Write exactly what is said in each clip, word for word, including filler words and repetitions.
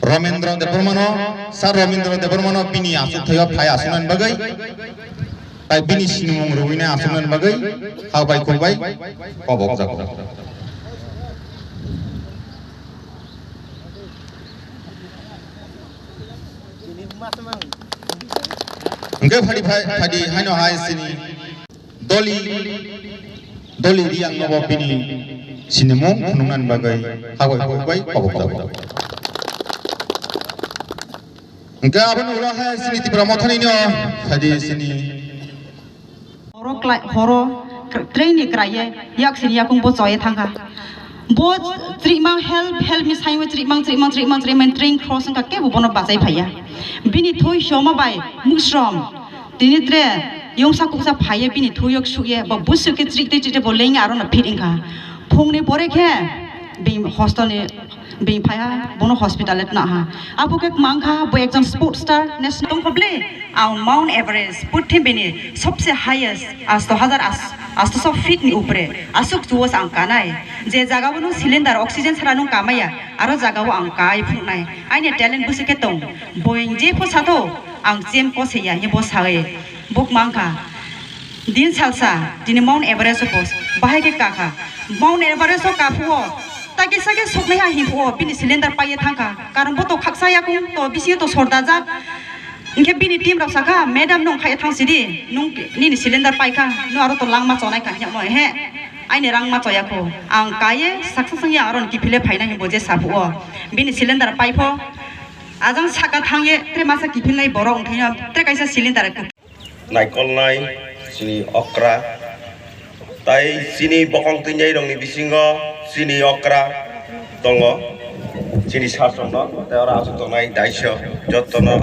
Romendra Debbarmano, Sir Romendra Debbarmano bini aswk thaio phai aswknani bagwi, tai bini sinimung rwinai aswknani bagwi, ha bai khuk bai kobok jago. Hingke phadi phai, phadi haino hai sini Doli, Doli Riang nobo bini sinimung phunuknani bagwi hagoi hagoi bai kobok jago. Hingke aboni ulo hai sini Tipra Mothani no phadi sini. Horo klai, horo kr-, train ni krai ye, yak sini yakung bo choye thangkha. Bo chrimang help, help ni saimung chrimang, chrimang, chrimang, chrimang train cross wngkha, kebo bono bachai phaiya. Bini thoi soma bai musrom. Tini tre yongsa kuksa phaiye bini thoi yok sukye, bo busuk ke chrik te chrik te bo leng aro no phit wngkha. Phung ni pore khe bini hostel ni Bini phaiha, bono hospital e tnaha. Abo khe mangkha, bo ekjon sport star, national tongkha ble. Ang Mount Everest, purthimbi ni sobse highest, asto hajar as-, asto so feet ni upre, aswk chuo ang kanai. Je jaga o nung cylinder oxygen sara nung kamaya, aro jaga o ang kai phunuknai. Aini talent busi khe tong. Boeing je pho sato, ang chem ko se ya, ni bo sawi. Buk mangkha. Din salsa, tini Mount Everest o post, bahai khe kakha. Mount Everest o kaphuo, ta kisa khe soknai ha himpuo, bini cylinder paiye thangkha. Karon bo to khaksa yakung, to bisingo to sordajak. Hinkhe bini team rok sakha, "Madam, nwng khai thang sidi, nwng nini cylinder paikha, nwng aro to langma chonai kha," hinyakmo, he, aini rangma choyakho. Ang kaiye saksa sangya aron kiphile phaina himbo je saphuo. Bini cylinder paipho, ajang saka thangye, tre masa kiphilnai borok wngkhaino, tre kaisa cylinder. Naikolnai chini okra, tai chini bokong twinyai rokni bisingo chini okra tongo, chini sasokno, tei oro aswk tongnai daisok jotono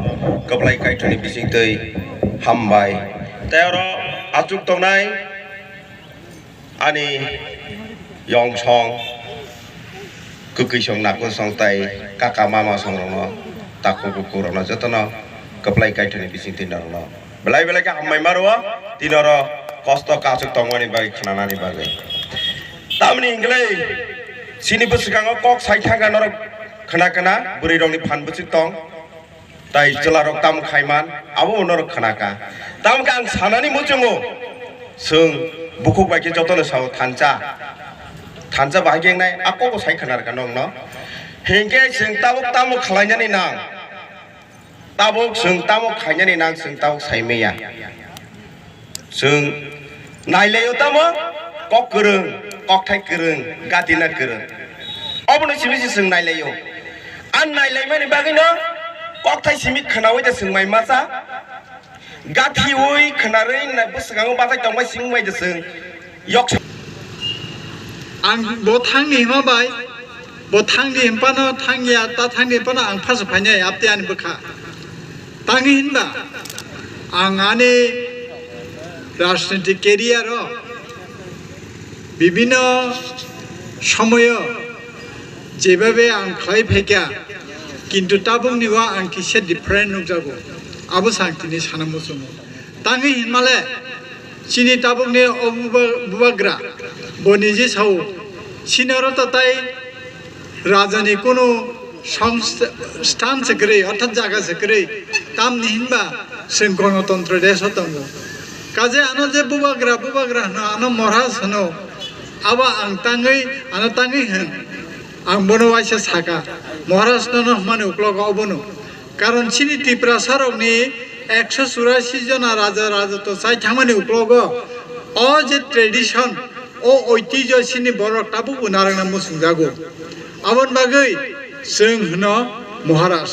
kwplai Kaitorni bisingtwi hambai. Tei oro aswk tongnai ani yongsong, kwkwisong, nakwsong tai kaka mama songrokno, takhuk bukurokno jotono kwplai Kaitorni bisingtwi norokno belai belai khe hambai ma rwo, tini oro kosto kasuk tongmani bagwi, khnanani bagwi. Tamni hinglai chini bwskango kok sai thangkha norok khna khna, bwrwirokni phan bwswk tong. Tai chwlarok tamo khaiman, abo norok khnaka. Tamo khe ang sanani muchungo, chwng bukhuk bai khe jotono sao thansa. Thansa bahai khe wngnai, a kokbo sai khna rwkha nokno. Hinkhe chwng tabuk tamo khlainani nang? Tabuk chwng tamo khainani nang, chwng tabuk sai manya. Chwng nailaio tamo, kok kwrwng, kokthai kwrwng, gatina kwrwng. Obono simi se chwng nailaio. Ang nailaimani bagwino kokthai simi khwnaui de chwng mai masa. Gathiui khwnarwi na bwskango bathai tongbai simi mai de chwng yok. Ang bo thangni hima bai, bo thangni himpano thangya, ta thangni himpano ang phaso phainai, apte ani bwkha. Tangwi hinba, ang ani rajnitik career o bibhinno somoyo jebabe ang khlai phaikha, kintu tabukni o ang kisa different nukjago. Abo se ang tini sana muchungo. Tangwi hinmale, chini tabukni o buba-, bubagra, bo niji sao, chini oro to tai rajani kunu songst-, sthan se kwrwi, orthat jaga se kwrwi, tamni hinba chwng gonotontro desh o tongo. Kaje ano je bubagra, bubagra hwno, ano Maharaj hwno, abo ang tangwi, ano tangwi hwn, ang bono waisa saka, Maharaj nono hwnmani uklogo obono. Karon chini Tiprasa rokni ekso churasi jona raja raja to chai thangmani uklogo o je tradition, o oitijo chini borok tabukbo narwkna muchungjago. Aboni bagwi chwng hwno Maharaj.